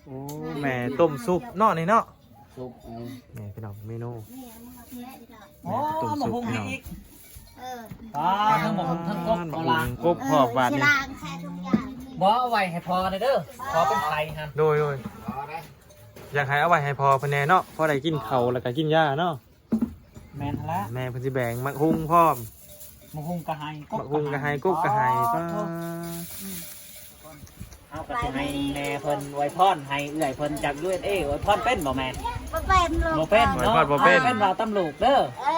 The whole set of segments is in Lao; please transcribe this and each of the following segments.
ໂອ້ ແມ່ຕົ້ມຊຸບເນາະນີ້ເນາະ ຊຸບ ເອີ ນີ້ພີ່ນ້ອງເມນູ ໂອ້ ແມ່ຕົ້ມຊຸບພີ່ນ້ອງ ເອີ ອ່າ ທັງໝົກທັງກົບ ເອົາລະ ໝົກກົບ ເອີ ພ້ອມບາດນີ້ ຊິລ້າງໃສ່ຖົງຢາງ ບໍ່ ເອົາໄວ້ໃຫ້ພໍ່ແດ່ເດີ ພໍ່ເປັນໄຂ້ຫັ້ນ ໂດຍໆ ຢາກໃຫ້ເອົາໄວ້ໃຫ້ພໍ່ເພິ່ນແດ່ເນາະ ພໍໄດ້ກິນເຂົ້າແລ້ວກໍກິນຢາເນາະ. ແມ່ນຫັ້ນລະ ແມ່ເພິ່ນຊິແບ່ງໝາກຫຸ່ງພ້ອມ ໝາກຫຸ່ງກໍໃຫ້ ໝາກຫຸ່ງກໍໃຫ້ ກົບກໍໃຫ້ ກົບກໍໃຫ້ ອໍ ປ້າ ໂທ້ ອືມ ເຮົາກໍຊິໃຫ້ແມ່ເພິ່ນອວຍພອນໃຫ້ເອື້ອຍເພິ່ນຈາກ ຢູເອັສເອ ອວຍພອນເປັນບໍ່ແມ່? ບໍ່ເປັນລູກ ບໍ່ເປັນເນາະ ອວຍພອນບໍ່ເປັນ ເອົາເປັນເວົ້າຕຳລູກເດີ ເອີ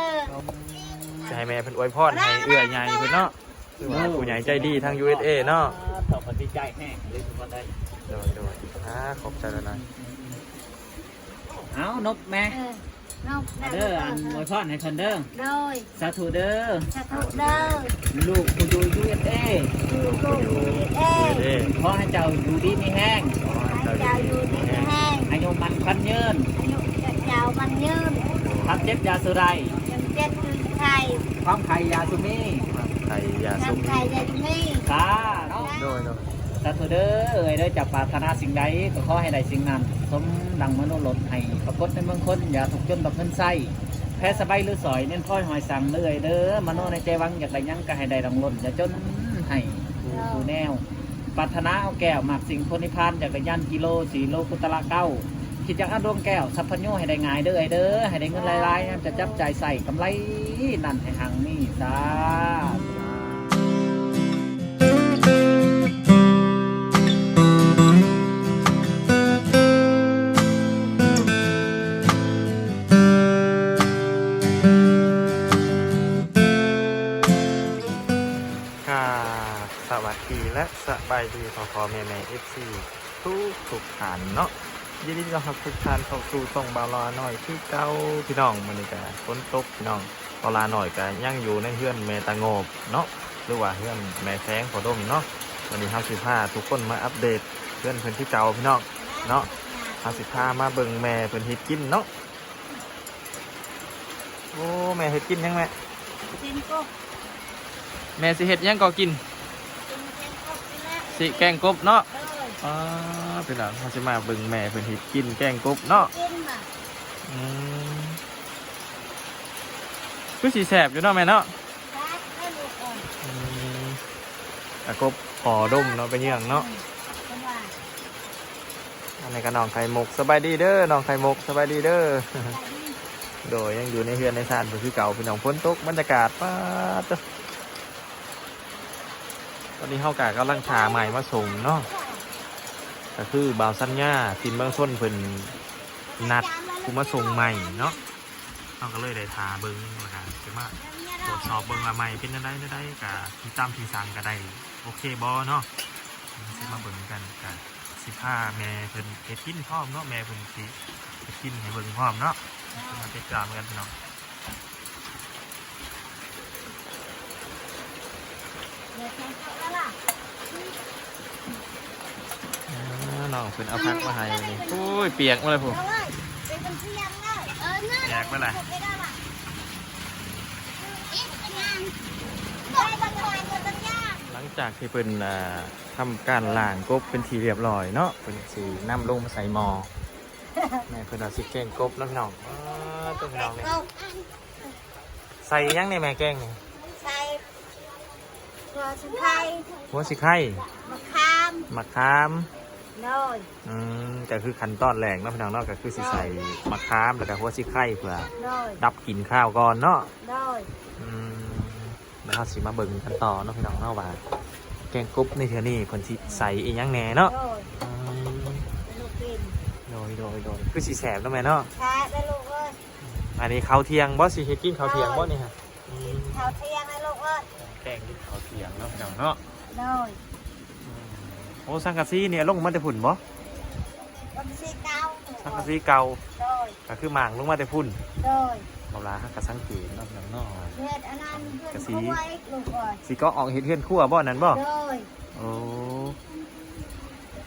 ຊິໃຫ້ແມ່ເພິ່ນອວຍພອນໃຫ້ເອື້ອຍໃຫຍ່ເພິ່ນເນາະ ຖືວ່າຜູ້ໃຫຍ່ໃຈດີທາງ ຢູເອັສເອ ເນາະ ຂອບໃຈແຮງເລີຍທຸກຄົນເດີ ໂດຍໆ ອ່າ ຂອບໃຈຫຼາຍໆ ເອົານົບແມ່ ເອີ ນົບ ເດີ ອັນອວຍພອນໃຫ້ເພິ່ນເດີ ໂດຍ ສາທຸເດີ ສາທຸເດີ ລູກຜູ້ຢູ່ ຢູເອັສເອ ລູກຢູ່ ຢູເອັສເອ ຂໍໃຫ້ເຈົ້າຢູ່ດີມີແຮງ ຂໍໃຫ້ເຈົ້າຢູ່ດີມີແຮງ ອາຍຸໝັ້ນຂວັນຍືນ ອາຍຸເຈົ້າໝັ້ນຍືນ ຄວາມເຈັບຢ່າສູ່ໄດ້ ຄວາມເຈັບຢ່າສູ່ໄດ້ ຄວາມໄຂ້ຢ່າສູ່ມີ ໄຂ້ຢ່າສູ່ມີ ໄຂ້ຢ່າມີ ສາທຸ ໂດຍໆ ສາທຸເດີ ເອື້ອຍເດີ ເຈົ້າປາດຖະໜາສິ່ງໃດກໍຂໍໃຫ້ໄດ້ສິ່ງນັ້ນ ສົມດັ່ງມະໂນລົດ ໃຫ້ປາກົດໃນເມືອງຄົນ ຢ່າທຸກຈົນບັກເງິນໃຊ້ ແພສະບາຍຫຼືສອຍ ເນັ້ນພອຍຫອຍສັງເອື້ອຍເດີ ມະໂນໃນໃຈຫວັງຢາກໄດ້ຫຍັງກໍໃຫ້ໄດ້ດັ່ງລົ້ນ ຢ່າຈົນໃຫ້ຜູ້ ເອີ ສູ່ແນວ ປາດຖະໜາເອົາແກ້ວ ມັກສິ່ງໂພນິພານ ຈັກກະຍານກິໂລ ສີ່ໂລ ກຸດຕະລະເກົ້າ ຄິດຢາກເອົາດວງແກ້ວ ສັບພະໂຍ ໃຫ້ໄດ້ງ່າຍເດີ ເອື້ອຍເດີ ໃຫ້ໄດ້ເງິນຫຼາຍໆ ຍາມຈະຈັບຈ່າຍໃຊ້ ກຳໄລນັ້ນໃຫ້ຮັ່ງມີ ສາທຸ ຄັບ ສະຫວັດດີ ແລະ ສະບາຍດີພໍ່ໆແມ່ໆ ເອັຟຊີ ທຸກໆທ່ານເນາະ ຍິນດີຕ້ອນຮັບທຸກທ່ານເຂົ້າສູ່ຊ່ອງບ່າວຫຼ້ານ້ອຍຄືເກົ່າ ພີ່ນ້ອງ ມື້ນີ້ກະຝົນຕົກ ພີ່ນ້ອງ ບ່າວຫຼ້ານ້ອຍກະຍັງຢູ່ໃນເຮືອນແມ່ຕາງອບເນາະ ຫຼືວ່າເຮືອນແມ່ແສງພໍ່ດົງເນາະ ມື້ນີ້ເຮົາຊິພາທຸກຄົນມາອັບເດດເຮືອນເພິ່ນຄືເກົ່າ ພີ່ນ້ອງເນາະ ເຮົາຊິພາມາເບິ່ງແມ່ເພິ່ນເຮັດກິນເນາະ. ໂອ້ ແມ່ເຮັດກິນຫຍັງແມ່? ເປັນກົບ ແມ່ຊິເຮັດຫຍັງກໍກິນ? ເປັນແກງກົບນີ້ແຫຼະ ຊິແກງກົບເນາະ ໂດຍ ອ່າ ພີ່ນ້ອງ ເຮົາຊິມາເບິ່ງແມ່ເພິ່ນເຮັດກິນແກງກົບເນາະ ກິນມາ ອືມ ຄືຊິແຊບຢູ່ເນາະແມ່ເນາະ ແຊບເດີລູກເອີຍ ອືມ ກະກົບພໍດົງເນາະ ໄປເຍືອງເນາະ ອືມ ເພິ່ນວ່າ ອັນນີ້ກໍນ້ອງໄຂ່ມຸກ ສະບາຍດີເດີ ນ້ອງໄຂ່ມຸກ ສະບາຍດີເດີ ໂດຍ ຍັງຢູ່ໃນເຮືອນໃນຊານເພິ່ນຄືເກົ່າ ພີ່ນ້ອງ ຝົນຕົກ ບັນຍາກາດ ປາດໂທ້ ຕອນນີ້ເຮົາກະກຳລັງຖ້າໃໝ່ມາສົ່ງເນາະ ກໍຄືບ່າວສັນຍາ ທີມເມືອງຊົນ ເພິ່ນນັດຜູ້ມາສົ່ງໃໝ່ເນາະ ເຮົາກໍເລີຍໄດ້ຖ້າເບິ່ງ ແລ້ວກໍຊິມາກວດສອບເບິ່ງວ່າໃໝ່ເປັນແນວໃດ ແນວໃດ ກໍທີ່ຕາມທີ່ສັ່ງກໍໄດ້ໂອເຄບໍ່ເນາະ ຊິມາເບິ່ງນຳກັນ ກໍຊິພາແມ່ເພິ່ນເຮັດກິນພ້ອມເນາະ ແມ່ເພິ່ນຊິເຮັດກິນໃຫ້ເບິ່ງພ້ອມເນາະ ມາຕິດຕາມກັນພີ່ນ້ອງ ອ່າ ນ້ອງເພິ່ນເອົາຜັກມາໃຫ້ນີ້ ໂອ້ຍ ປຽກໝົດເລີຍພຸ້ນ ແຕກເບິດລະ ຫຼັງຈາກທີ່ເພິ່ນ ອ່າ ທຳການລ້າງກົບເປັນທີ່ຮຽບຮ້ອຍເນາະ ເພິ່ນຊິນຳລົງມາໃສ່ໝໍ້ ແມ່ເພິ່ນວ່າຊິແກງກົບເນາະພີ່ນ້ອງ ເອີ ຕົວພີ່ນ້ອງນີ້ ໃສ່ຫຍັງນີ້ແມ່ແກງນີ້? ໃສ່ຫົວຊິໄຄ ຫົວຊິໄຄ ໝາກຂາມ ໝາກຂາມ ໂດຍ ອືມ ກໍຄືຂັ້ນຕອນແລກເນາະພີ່ນ້ອງເນາະ ກໍຄືຊິໃສ່ ໂດຍ ໝາກຂາມ ແລ້ວກໍຫົວຊິໄຄ ເພື່ອ ໂດຍ ດັບກິ່ນຄາວກ່ອນເນາະ ໂດຍ ອືມ ແລ້ວເຮົາຊິມາເບິ່ງກັນຕໍ່ເນາະພີ່ນ້ອງເນາະ ວ່າແກງກົບໃນເທື່ອນີ້ເພິ່ນຊິໃສ່ອີ່ຫຍັງແດ່ເນາະ ໂດຍ ອືມ ໂດຍໆໆ ຄືຊິແຊບເນາະແມ່ເນາະ ແຊບເດີລູກເອີຍ ອັນນີ້ເຂົ້າທ່ຽງບໍ່? ຊິເຮັດກິນເຂົ້າທ່ຽງບໍ່ນີ້ຮະ? ອືມ ເຂົ້າທ່ຽງໃຫ້ລູກເອີຍ ແກງກິນເຂົ້າທ່ຽງເນາະພີ່ນ້ອງເນາະ ໂດຍ ອືມ ໂອ້ ສັງກະສີນີ້ເອົາລົງມາແຕ່ພຸ້ນບໍ່? ສັງກະສີເກົ່າ ສັງກະສີເກົ່າ ໂດຍ ກໍຄືມ້າງລົງມາແຕ່ພຸ້ນ ໂດຍ ເວລາເຮົາກໍສັງເກດເນາະພີ່ນ້ອງເນາະ ເຮັດອັນນັ້ນ ສັງກະສີ ເຮືອນຄົວອີກລູກເອີຍ ຊິເກາະອອກເຮັດເຮືອນຄົວບໍ່ ອັນນັ້ນບໍ່? ໂດຍ ໂອ້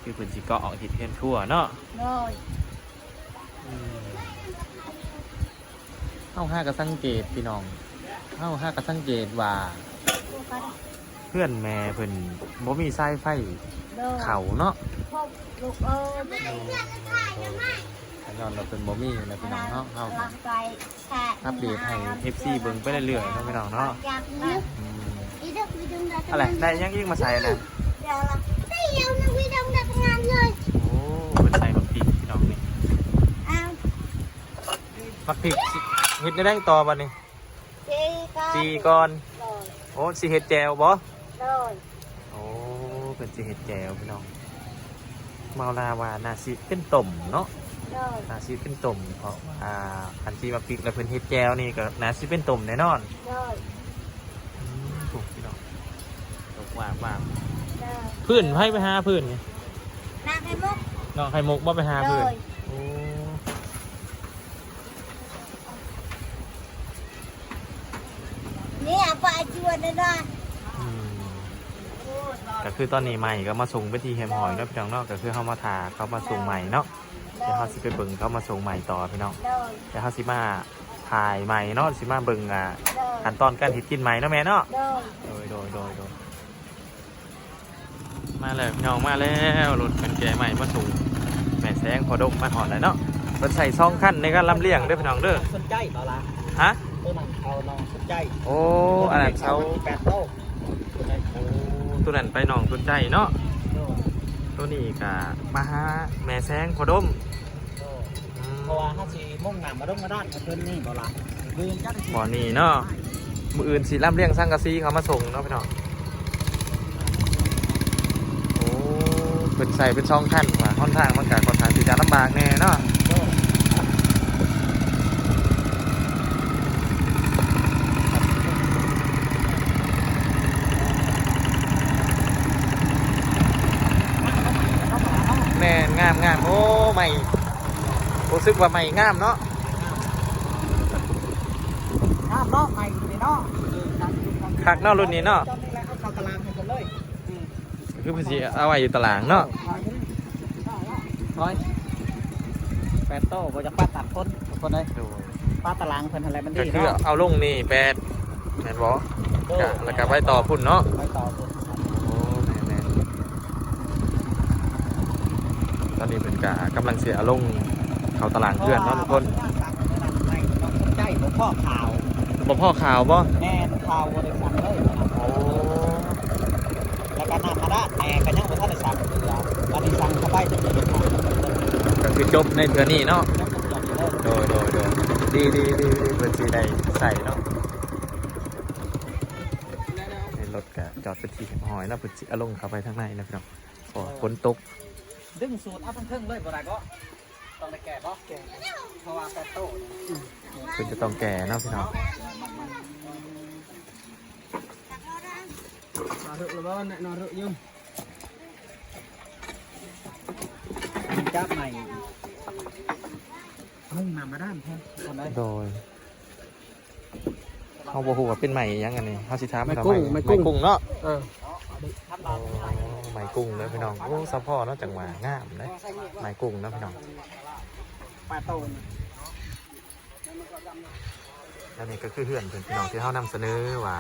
ຄືເພິ່ນຊິເກາະອອກເຮັດເຮືອນຄົວເນາະ ໂດຍ ອືມ ເຮົາຫາກໍສັງເກດພີ່ນ້ອງ ເຮົາຫາກໍສັງເກດວ່າ ເຮືອນແມ່ເພິ່ນບໍ່ມີສາຍໄຟ ໂດຍ ເຂົ້າເນາະ ພວກລູກເອີຍ ໂດຍ ໂດຍ ໂດຍ ກໍຍ້ອນວ່າເພິ່ນບໍ່ມີນະພີ່ນ້ອງເນາະ ເຮົາ ອັບເດດໃຫ້ເອັຟຊີເບິ່ງໄປເລື້ອຍໆເນາະພີ່ນ້ອງເນາະ ອືມ ອັນແຫຼະ ໄດ້ຫຍັງອີກມາໃສ່ນະ ໂອ້ ເພິ່ນໃສ່ໝາກພິກພີ່ນ້ອງນີ້ ໝາກພິກ ຊິເຮັດແນວໃດຕໍ່ບັດນີ້? ຈີ່ກ່ອນ ຈີ່ກ່ອນ ໂດຍ ໂອ້ ຊິເຮັດແຈ່ວບໍ່? ໂດຍ ໂອ້ ເພິ່ນຊິເຮັດແຈ່ວພີ່ນ້ອງ ເມົາລາວ່າໜ້າຊິເປັນຕົ້ມເນາະ ໂດຍ ໜ້າຊິເປັນຕົ້ມ ເພາະວ່າຄັນຈີ່ໝາກພິກແລ້ວເພິ່ນເຮັດແຈ່ວນີ້ກໍໜ້າຊິເປັນຕົ້ມແນ່ນອນ ໂດຍ ອືມ ໂອ້ ພີ່ນ້ອງ ຕົກວາບໆ ໂດຍ ພື້ນ ໃຜໄປຫາພື້ນນີ້? ນ້ອງໄຂ່ມຸກ ນ້ອງໄຂ່ມຸກບໍ່ໄປຫາພື້ນ? ໂດຍ ໂອ້ ນີ້ອາປາຈວນນະ ອືມ ກໍຄືຕອນນີ້ໄມ້ກໍມາສົ່ງເປັນທີ່ຮຽບຮ້ອຍເນາະ ໂດຍ ພີ່ນ້ອງເນາະ ກໍຄືເຮົາມາຖ້າເຂົາມາສົ່ງໄມ້ເນາະ ໂດຍ ດຽວເຮົາຊິໄປເບິ່ງເຂົາມາສົ່ງໄມ້ຕໍ່ພີ່ນ້ອງ ໂດຍ ດຽວເຮົາຊິມາຖ່າຍໄມ້ເນາະ ຊິມາເບິ່ງ ອ່າ ໂດຍ ຂັ້ນຕອນການເຮັດກິນໄມ້ເນາະແມ່ເນາະ ໂດຍ ໂດຍ ໂດຍ ໂດຍ ໂດຍ. ມາແລ້ວພີ່ນ້ອງ ມາແລ້ວ ລົດເພິ່ນແກ່ໄມ້ມາສົ່ງ ແມ່ແສງພໍ່ດົງມາຮອດແລ້ວເນາະ ເພິ່ນໃຊ້ສອງຄັນໃນການລຳລຽງເດີພີ່ນ້ອງເດີ ສົນໃຈບໍ່ລະ? ຮະ? ໂຕນັ້ນເອົານ້ອງສົນໃຈ ໂອ້ ອັນນັ້ນເຊົາ ແປດໂຕ ໂອ້ ໂຕນັ້ນໄປນ້ອງສົນໃຈເນາະ ໂຕນີ້ກະມາຫາແມ່ແສງພໍ່ດົງ ອືມ ເພາະວ່າເຮົາຊິມຸງນ້ຳມາດົງມາດ້ານໃຫ້ເພິ່ນນີ້ບໍ່ລະ? ບໍ່ນີ້ເນາະ ມື້ອື່ນຊິລຳລຽງສັງກະສີເຂົ້າມາສົ່ງເນາະພີ່ນ້ອງ ໂອ້ ເພິ່ນໃສ່ເປັນສອງຄັນວ່າ ຫົນທາງມັນກະຂ້ອນຂ້າງທີ່ຈະລຳບາກແດ່ເນາະ ແມ່ນ ງາມໆ ໂອ້ ໄມ້ ຮູ້ສຶກວ່າໄມ້ງາມເນາະ ງາມເນາະ ໄມ້ນີ້ເນາະ ຄັກເນາະ ລຸ້ນນີ້ເນາະ ເຈົ້ານີ້ແຫຼະ ເອົາເຂົ້າຕະຫຼາງໃຫ້ເພິ່ນເລີຍ ອືມ ຄືເພິ່ນຊິເອົາໄວ້ຢູ່ຕະຫຼາງເນາະ ຮ້ອຍ ແປດໂຕ ບໍ່ຢາກປະຕັດຄົນ ທຸກຄົນເອີຍ ໂດຍ ປະຕະຫຼາງເພິ່ນຫັ້ນແຫຼະ ມັນດີເນາະ ກໍຄືເອົາລົງນີ້ແປດ ແມ່ນບໍ່? ໂດຍ ກະ ແລ້ວກະໄປຕໍ່ພຸ້ນເນາະ ໄປຕໍ່ພຸ້ນ ໂອ້ ແມ່ນໆ ຕອນນີ້ເພິ່ນກະກຳລັງຊິເອົາລົງເຂົ້າຕະຫຼາງເຮືອນເນາະທຸກຄົນ ເພາະວ່າເພິ່ນວ່າສັງເພິ່ນນັ້ນໄມ້ນ້ອງສົນໃຈບໍ່ພໍຂາວ ບໍ່ພໍຂາວບໍ່? ແມ່ນ ຂາວບໍ່ໄດ້ສັງເລີຍ ໂອ້ ແລ້ວກະນ້ຳມາດ້ານແມ່ກະຍັງບໍ່ທັນໄດ້ສັງເທື່ອ ບັດນີ້ສັງເຂົ້າໄປຈະເປັນຫຍັງ ກໍຄືຈົບໃນເທື່ອນີ້ເນາະ ຈົບໃນເທື່ອນີ້ເລີຍ ໂດຍໆໆ ດີໆໆ ເພິ່ນຊິໄດ້ໃຊ້ເນາະ ໃນລົດ ກະຈອດເປັນທີ່ຮຽບຮ້ອຍແລ້ວ ເພິ່ນຊິເອົາລົງເຂົ້າໄປທາງໃນນະພີ່ນ້ອງ ເພາະວ່າຝົນຕົກ ດຶງສູດເອົາທາງເທິງເລີຍບໍ່ໄດ້ບໍ່? ຕ້ອງໄດ້ແກ່ບໍ່? ແກ່ ເພາະວ່າແປດໂຕ ອືມ ເພິ່ນຈະຕ້ອງແກ່ເນາະພີ່ນ້ອງ ນອເຣຶລະບໍ່? ນອເຣຶຢູ່ ຈັບໃໝ່ ມຸງນ້ຳບາດານແທ້ ໂດຍ. ເຮົາບໍ່ຮູ້ວ່າເປັນໄມ້ຫຍັງອັນນີ້ ເຮົາຊິຖາມ ໄມ້ກຸ້ງ ເຂົາ ໄມ້ ໄມ້ກຸ້ງ ໄມ້ກຸ້ງເນາະ ເອີ ໂອ້ ໄມ້ກຸ້ງເດີພີ່ນ້ອງ ໂອ້ ສະເພາະເນາະ ຈັ່ງວ່າງາມເດ້ ໄມ້ກຸ້ງເນາະພີ່ນ້ອງ ປາໂຕນ ອັນນີ້ກໍຄືເຮືອນເພິ່ນພີ່ນ້ອງ ທີ່ເຮົານຳສະເໜີວ່າ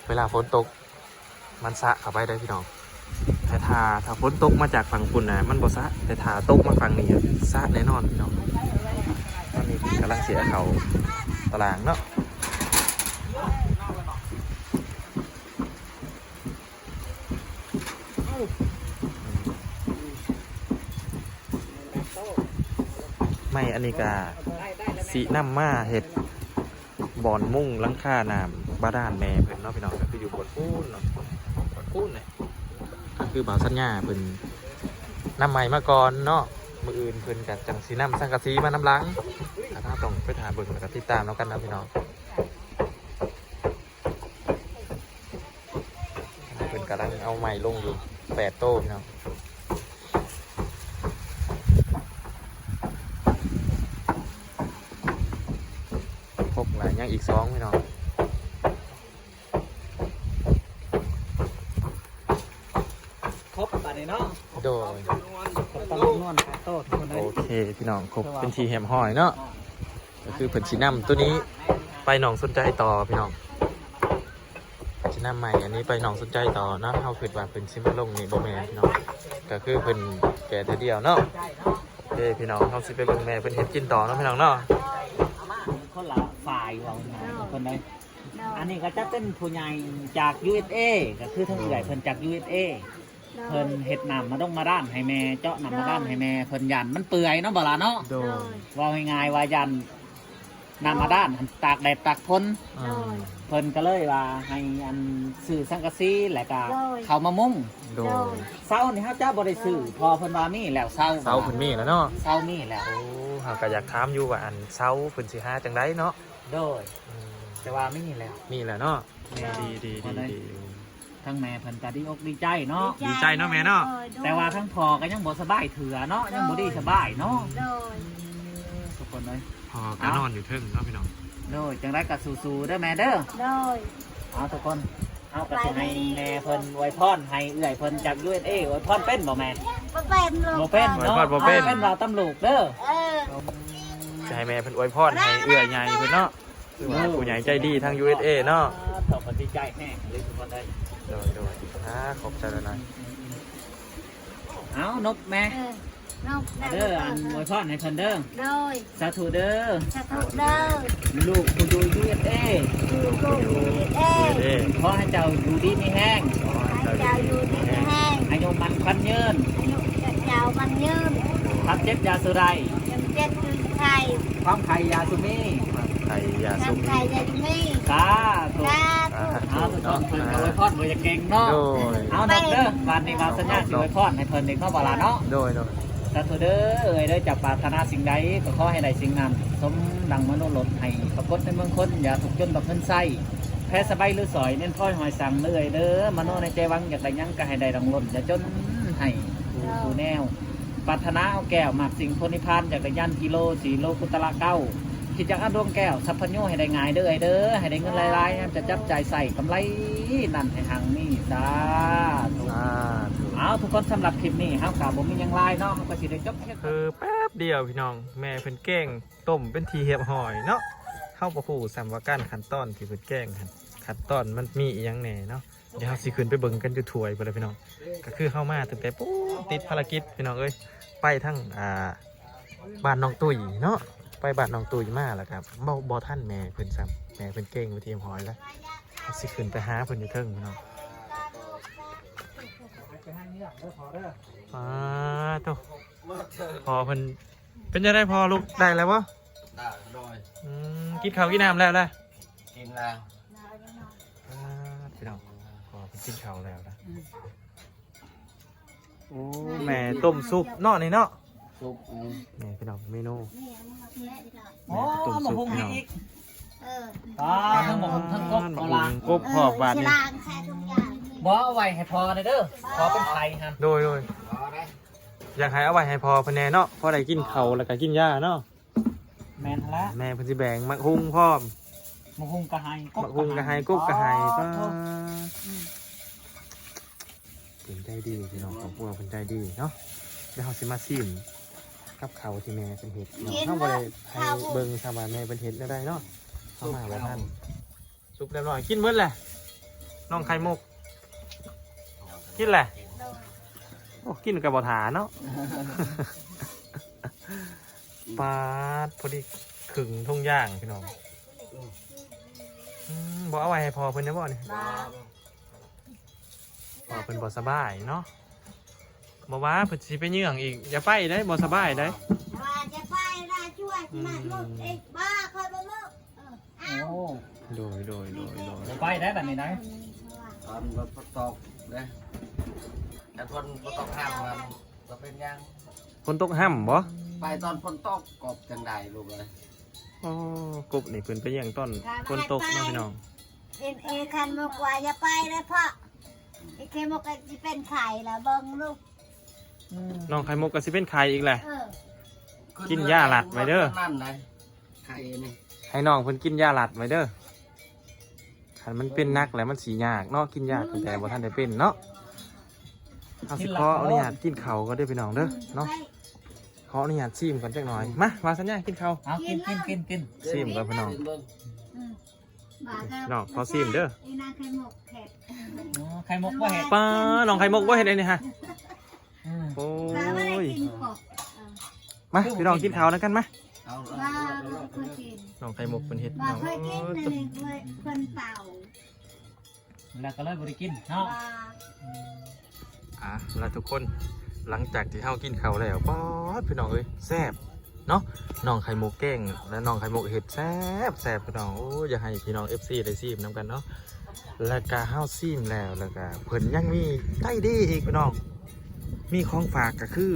ເວລາຝົນຕົກ ມັນສະເຂົ້າໄປໄດ້ພີ່ນ້ອງ ແຕ່ຖ້າ ຖ້າຝົນຕົກມາຈາກຝັ່ງພຸ້ນນະ ມັນບໍ່ສະ ແຕ່ຖ້າຕົກມາຝັ່ງນີ້ ສະແນ່ນອນພີ່ນ້ອງ ຕອນນີ້ເພິ່ນກຳລັງຊິເອົາເຂົ້າຕະຫຼາງເນາະ ໄມ້ອັນນີ້ກະຊິນຳມາເຮັດ ບ່ອນມຸງຫຼັງຄານ້ຳບາດານແມ່ເພິ່ນເນາະພີ່ນ້ອງ ກໍຄືຢູ່ບ່ອນພຸ້ນເນາະ ບ່ອນພຸ້ນເລີຍ ກໍຄືບ່າວສັນຍາເພິ່ນນຳໄມ້ມາກ່ອນເນາະ ມື້ອື່ນເພິ່ນກໍຈັ່ງຊິນຳສັງກະສີມານຳຫຼັງ ຖ້າເຮົາຕ້ອງໄປຖ້າເບິ່ງ ແລ້ວກໍຕິດຕາມນຳກັນນະພີ່ນ້ອງ ເພິ່ນກຳລັງເອົາໄມ້ລົງຢູ່ແປດໂຕພີ່ນ້ອງ ຄົບລະຍັງອີກສອງພີ່ນ້ອງ ຄົບບາດນີ້ເນາະ ໂດຍ ຄົບຕາມຈຳນວນແປດໂຕທຸກຄົນເອີຍ ໂອເຄພີ່ນ້ອງ ຄົບເປັນທີ່ຮຽບຮ້ອຍເນາະ ກໍຄືເພິ່ນຊິນຳໂຕນີ້ໄປໜອງສົນໃຈຕໍ່ພີ່ນ້ອງ ຊິ ນຳໃໝ່ອັນນີ້ໄປໜອງສົນໃຈຕໍ່ເນາະ. ເຮົາຄິດວ່າເພິ່ນຊິມາລົງນີ້ບໍ່ແມ່ນເນາະ ກໍຄືເພິ່ນແກ່ເທື່ອດຽວເນາະ. ໂອເຄ ພີ່ນ້ອງ ເຮົາຊິໄປເບິ່ງແມ່ເພິ່ນເຮັດກິນຕໍ່ເນາະ ພີ່ນ້ອງເນາະ. ເອົາມາຄົນລະຝ່າຍ ເວົ້າງ່າຍໆ ໂດຍ ຄົນໃດ ໂດຍ ອັນນີ້ກໍຈະເປັນຜູ້ໃຫຍ່ຈາກ ຢູເອສເອ ກໍຄືທາງເອື້ອຍເພິ່ນຈາກ ຢູເອສເອ ໂດຍ ເພິ່ນເຮັດນ້ຳມາດົງມາດ້ານໃຫ້ແມ່ ເຈາະນ້ຳມາດ້ານໃຫ້ແມ່ ໂດຍ ເພິ່ນຢ້ານມັນເປື່ອຍເນາະ ບໍ່ຫຼ້າເນາະ. ໂດຍ ເວົ້າງ່າຍໆວ່າຢ້ານ ນ້ຳມາດ້ານຫັ້ນຕາກແດດຕາກຝົນ ໂດຍ ເພິ່ນກໍເລີຍວ່າໃຫ້ອັນຊື້ສັງກະສີ ແລ້ວກໍ ໂດຍ ເຂົ້າມາມຸງ. ໂດຍ ໂດຍ ເສົານີ້ເຮົາຈະບໍ່ໄດ້ຊື້ ເພາະເພິ່ນວ່າມີແລ້ວ ເສົາ ເສົາເພິ່ນມີແລ້ວເນາະ ເສົາມີແລ້ວ. ໂອ້ ເຮົາກໍຢາກຖາມຢູ່ວ່າອັນເສົາເພິ່ນຊິຫາຈັ່ງໃດເນາະ. ໂດຍ ອືມ ແຕ່ວ່າມີແລ້ວ ມີແລ້ວເນາະ. ແມ່ນ ດີໆໆ ທາງແມ່ເພິ່ນກໍດີອົກດີໃຈເນາະ ດີໃຈເນາະແມ່ເນາະ. ໂດຍ ແຕ່ວ່າທາງພໍ່ກໍຍັງບໍ່ສະບາຍເທື່ອເນາະ ໂດຍ ຍັງບໍ່ດີສະບາຍເນາະ. ໂດຍ ທຸກຄົນເອີຍ ພໍ່ກໍນອນຢູ່ເທິງເນາະ ພີ່ນ້ອງ. ໂດຍ ຈັ່ງໃດກໍສູ້ໆເດີແມ່ເດີ. ໂດຍ ເອົາ ທຸກຄົນ ເຮົາກໍຊິໃຫ້ແມ່ເພິ່ນອວຍພອນໃຫ້ເອື້ອຍເພິ່ນຈາກ ຢູເອສເອ ອວຍພອນເປັນບໍ່ແມ່? ບໍ່ເປັນລູກ ບໍ່ເປັນເນາະ ອວຍພອນບໍ່ເປັນ ເປັນເວົ້າຕາມລູກເດີ. ເອີ ຊິໃຫ້ແມ່ເພິ່ນອວຍພອນໃຫ້ເອື້ອຍໃຫຍ່ເພິ່ນເນາະ ຄືວ່າຜູ້ໃຫຍ່ໃຈດີທາງ ຢູເອສເອ ເນາະ. ຂອບໃຈແຮງເລີຍທຸກຄົນເອີຍ. ໂດຍໆ ອາ ຂອບໃຈຫຼາຍໆ. ເອົາ ນົບແມ່ ເອີ ນົບແມ່ເດີ ເອີ ອັນອວຍພອນໃຫ້ເພິ່ນເດີ. ໂດຍ ສາທຸເດີ ສາທຸເດີ. ລູກຜູ້ຢູ່ ຢູເອສເອ ລູກຜູ້ຢູ່ ຢູເອສເອ ຂໍໃຫ້ເຈົ້າຢູ່ດີມີແຮງ ຂໍໃຫ້ເຈົ້າຢູ່ດີມີແຮງ ອາຍຸໝັ້ນຂວັນຍືນ ອາຍຸເຈົ້າໝັ້ນຍືນ ຄວາມເຈັບຢ່າສູ່ໄດ້ ຄວາມເຈັບຢ່າສູ່ໄດ້ ຄວາມໄຂ້ຢ່າສູ່ມີ ຄວາມໄຂ້ຢ່າສູ່ມີ ຄວາມໄຂ້ຢ່າສູ່ມີ. ສາທຸ ສາທຸ. ເອົາ ທຸກຄົນ ເພິ່ນກໍອວຍພອນບໍ່ຢາກເກັ່ງເນາະ. ໂດຍ ເອົາ ນົບເດີ ບາດນີ້ບ່າວສັນຍາຊິອວຍພອນໃຫ້ເພິ່ນອີກເນາະ ບໍ່ຫຼ້າເນາະ. ໂດຍໆ ສາທຸເດີ ເອື້ອຍເດີ ເຈົ້າປາດຖະໜາສິ່ງໃດກໍຂໍໃຫ້ໄດ້ສິ່ງນັ້ນ ສົມດັ່ງມະໂນລົດ ໃຫ້ປາກົດໃນເມືອງຄົນ ຢ່າທຸກຈົນບັກເງິນໃຊ້ ແພສະບາຍຫຼືສອຍ ເນັ້ນພອຍຫອຍສັງເອື້ອຍເດີ ມະໂນໃນໃຈຫວັງຢາກໄດ້ຫຍັງກໍໃຫ້ໄດ້ດັ່ງລົ້ນ ຢ່າຈົນໃຫ້ ໂດຍ ສູ່ແນວ ປາດຖະໜາເອົາແກ້ວ ມັກສິ່ງໂພນິພານ ຈັກກະຍານກິໂລ ສີ່ໂລກຸດຕະລະເກົ້າ ຄິດຢາກເອົາດວງແກ້ວ ສັບພະໂຍ ໃຫ້ໄດ້ງ່າຍເດີ ເອື້ອຍເດີ ໃຫ້ໄດ້ເງິນຫຼາຍໆ ຍາມຈະຈັບຈ່າຍໃຊ້ກຳໄລນັ້ນໃຫ້ຮັ່ງມີ. ສາທຸ ສາທຸ. ເອົາ ທຸກຄົນ ສຳລັບຄລິບນີ້ເຮົາກໍບໍ່ມີຫຍັງຫຼາຍເນາະ ເຮົາກໍຊິໄດ້ຈົບພຽງ ຄືແປັບດຽວ ພີ່ນ້ອງ ແມ່ເພິ່ນແກງຕົ້ມເປັນທີ່ຮຽບຮ້ອຍເນາະ. ເຮົາບໍ່ຮູ້ຊ້ຳວ່າການຂັ້ນຕອນທີ່ເພິ່ນແກງຫັ້ນ ຂັ້ນຕອນມັນມີອີ່ຫຍັງແດ່ເນາະ. ດຽວເຮົາຊິຂຶ້ນໄປເບິ່ງກັນຢູ່ຖ້ວຍພຸ້ນລະພີ່ນ້ອງ. ກໍຄືເຮົາມາຕັ້ງແຕ່ປູ້ ຕິດພາລະກິດພີ່ນ້ອງເອີຍ ໄປທາງ ອ່າ ບ້ານນ້ອງຕຸ້ຍເນາະ ໄປບ້ານນ້ອງຕຸ້ຍມາ ແລ້ວກໍບໍ່ ບໍ່ທັນແມ່ເພິ່ນຊ້ຳ ແມ່ເພິ່ນເກັ່ງໄປທີ່ຮຽບຮ້ອຍແລ້ວ. ເຮົາຊິຂຶ້ນໄປຫາເພິ່ນຢູ່ເທິງພີ່ນ້ອງ. ປາໂທ້ ພໍ່ເພິ່ນ ເປັນຈັ່ງໃດພໍ່ ລຸກໄດ້ແລ້ວບໍ່? ໄດ້ ໂດຍ. ອືມ ກິນເຂົ້າກິນນ້ຳແລ້ວລະ? ກິນແລ້ວ. ອ່າ ພີ່ນ້ອງ ພໍເພິ່ນກິນເຂົ້າແລ້ວນະ. ໂອ້ ແມ່ຕົ້ມຊຸບເນາະນີ້ເນາະ ຊຸບ. ນີ້ພີ່ນ້ອງ ເມນູ ໂອ້ ເມນູຕົ້ມຊຸບພີ່ນ້ອງ. ເອີ ອ່າ ທັງໝົດທັງກົບ ເອົາລະ ກົບພ້ອມບາດນີ້. ບໍ່ ເອົາໄວ້ໃຫ້ພໍ່ເດີ ພໍ່ເປັນໄຂ້ຫັ້ນ. ໂດຍໆ ຢາກໃຫ້ເອົາໄວ້ໃຫ້ພໍ່ເພິ່ນແດ່ເນາະ ພໍໄດ້ກິນເຂົ້າແລ້ວກໍກິນຢາເນາະ. ແມ່ນຫັ້ນລະ ແມ່ເພິ່ນຊິແບ່ງໝາກຫຸ່ງພ້ອມ ໝາກຫຸ່ງກໍໃຫ້ ໝາກຫຸ່ງກໍໃຫ້ ກົບກໍໃຫ້. ປາໂທ້ ເພິ່ນໃຈດີພີ່ນ້ອງ ຄອບຄົວເພິ່ນໃຈດີເນາະ. ດຽວເຮົາຊິມາຊີມກັບເຂົ້າທີ່ແມ່ເພິ່ນເຮັດເນາະ ເຮົາບໍ່ໄດ້ໃຫ້ເບິ່ງຊ້ຳວ່າແມ່ເພິ່ນເຮັດແນວໃດເນາະ. ເຮົາມາບໍ່ທັນ. ສຸກຮຽບຮ້ອຍ ກິນເບິດແຫຼະ ນ້ອງໄຂ່ມຸກ ກິນແຫຼະ. ໂອ້ ກິນກໍບໍ່ຖ້າເນາະ. ປາດ ພໍດີເຄິ່ງຖົງຢາງພີ່ນ້ອງ. ອືມ ບໍ່ເອົາໄວ້ໃຫ້ພໍ່ເພິ່ນໄດ້ບໍ່ນີ້? ບໍ່ ພໍ່ເພິ່ນບໍ່ສະບາຍເນາະ. ບໍ່ວ່າເພິ່ນຊິໄປເຍືອງອີກ ຢ່າໄປເດ້ ບໍ່ສະບາຍເດ້. ວ່າຈະໄປລະ ຊ່ວຍມັນລົດເອງ ອືມ ບ້າ ຂ້ອຍບໍ່ເລີກ. ເອີ ໂອ້ ໂດຍ ໂດຍ ໂດຍ ໂດຍ ບໍ່ໄປໄດ້ບັດນີ້ໄດ້. ຕອນຝົນຕົກເດ້ ແຕ່ຝົນບໍ່ຕົກຫ້າມມັນບໍ່ເປັນຫຍັງ. ຝົນຕົກຫ້າມບໍ່? ໄປຕອນຝົນຕົກ ກົບຈັ່ງໃດລູກເອີຍ. ໂອ້ ກົບນີ້ເພິ່ນໄປລ້ຽງຕອນຝົນຕົກເນາະພີ່ນ້ອງ. ເອັນເອ ຄັນບໍ່ກວ່າຢ່າໄປເດ້ ເພາະໄອ້ໄຂ່ມຸກກໍຊິເປັນໄຂ້ລະ ເບິ່ງລູກ. ອືມ ນ້ອງໄຂ່ມຸກກໍຊິເປັນໄຂ້ອີກແຫຼະ. ເອີ ກິນຢາລັດໄວ້ເດີ ໄຂ່ນີ້ ໃຫ້ນ້ອງເພິ່ນກິນຢາລັດໄວ້ເດີ. ຄັນມັນເປັນໜັກແລ້ວມັນຊິຍາກເນາະ ກິນຢາຕັ້ງແຕ່ບໍ່ທັນໄດ້ເປັນເນາະ. ເຮົາຊິຂໍອະນຸຍາດກິນເຂົ້າກ່ອນເດີພີ່ນ້ອງເດີເນາະ. ຂໍອະນຸຍາດຊີມກ່ອນຈັກໜ່ອຍ. ມາ ວ່າສັນຍາກິນເຂົ້າ. ເອົາ ກິນ ກິນ ກິນ ກິນ ຊີມກ່ອນພີ່ນ້ອງ. ອືມ. ພີ່ນ້ອງຂໍຊີມເດີ. ອີນາງໄຂ່ມຸກເຮັດ. ອໍ ໄຂ່ມຸກບໍ່ເຮັດ. ປ້າ ນ້ອງໄຂ່ມຸກບໍ່ເຮັດອັນນີ້ຮະ. ອືມ ໂອ້ຍ ມາພີ່ນ້ອງກິນເຂົ້ານຳກັນມາ. ເອົາ ວ່າບໍ່ເຄີຍກິນ. ນ້ອງໄຂ່ມຸກເພິ່ນເຮັດ ວ່າເຄີຍກິນ ເອີ ອັນນີ້ເພິ່ນເປົ່າ ແລ້ວກໍເລີຍບໍ່ໄດ້ກິນເນາະ. ວ່າ ອ່າ ລະທຸກຄົນ ຫຼັງຈາກທີ່ເຮົາກິນເຂົ້າແລ້ວ ປາດ ພີ່ນ້ອງເອີຍ ແຊບເນາະ. ນ້ອງໄຂ່ມຸກແກງ ແລະ ນ້ອງໄຂ່ມຸກເຮັດແຊບ ແຊບ ພີ່ນ້ອງ. ໂອ້ຍ ຢາກໃຫ້ພີ່ນ້ອງເອັຟຊີໄດ້ຊີມນຳກັນເນາະ. ແລ້ວກະເຮົາຊີມແລ້ວ ແລ້ວກະເພິ່ນຍັງມີໃຈດີອີກ ພີ່ນ້ອງ ມີຂອງຝາກກໍຄື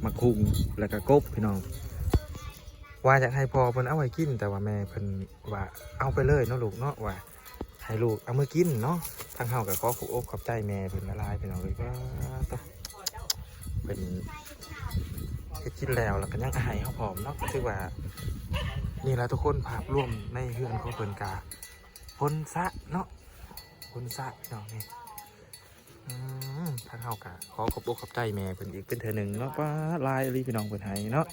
ໝາກຫຸ່ງ ແລ້ວກະກົບ ພີ່ນ້ອງ. ວ່າຢາກໃຫ້ພໍ່ເພິ່ນເອົາໄວ້ກິນ ແຕ່ວ່າແມ່ເພິ່ນວ່າເອົາໄປເລີຍເນາະລູກເນາະ ວ່າໃຫ້ລູກເອົາມາກິນເນາະ. ທາງເຮົາກໍຂໍຂອບອົກຂອບໃຈແມ່ເພິ່ນຫຼາຍໆ ພີ່ນ້ອງເອີຍ. ປາດ ເພິ່ນເຮັດກິນແລ້ວ ແລ້ວກໍຍັງໃຫ້ເຮົາພ້ອມເນາະ. ກໍຖືວ່ານີ້ລະທຸກຄົນ ພາບລວມໃນເຮືອນຂອງເພິ່ນກະຝົນສະເນາະ ຝົນສະ ພີ່ນ້ອງ. ນີ້ ອືມ ທາງເຮົາກະຂໍຂອບອົກຂອບໃຈແມ່ເພິ່ນອີກເປັນເທື່ອໜຶ່ງເນາະ. ປາດ ຫຼາຍອີ່ຫຼີ ພີ່ນ້ອງ ເພິ່ນໃຫ້ເນາະ.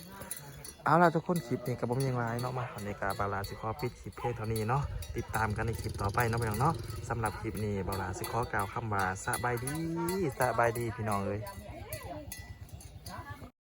ເອົາລະທຸກຄົນ ຄລິບນີ້ກໍບໍ່ມີຫຍັງຫຼາຍເນາະ. ມາ ວັນນີ້ກໍບ່າວຫຼ້າຊິຂໍປິດຄລິບພຽງເທົ່ານີ້ເນາະ. ຕິດຕາມກັນໃນຄລິບຕໍ່ໄປເນາະ ພີ່ນ້ອງເນາະ. ສຳລັບຄລິບນີ້ ບ່າວຫຼ້າຊິຂໍກ່າວຄຳວ່າ ສະບາຍດີ ສະບາຍດີ ພີ່ນ້ອງເອີຍ.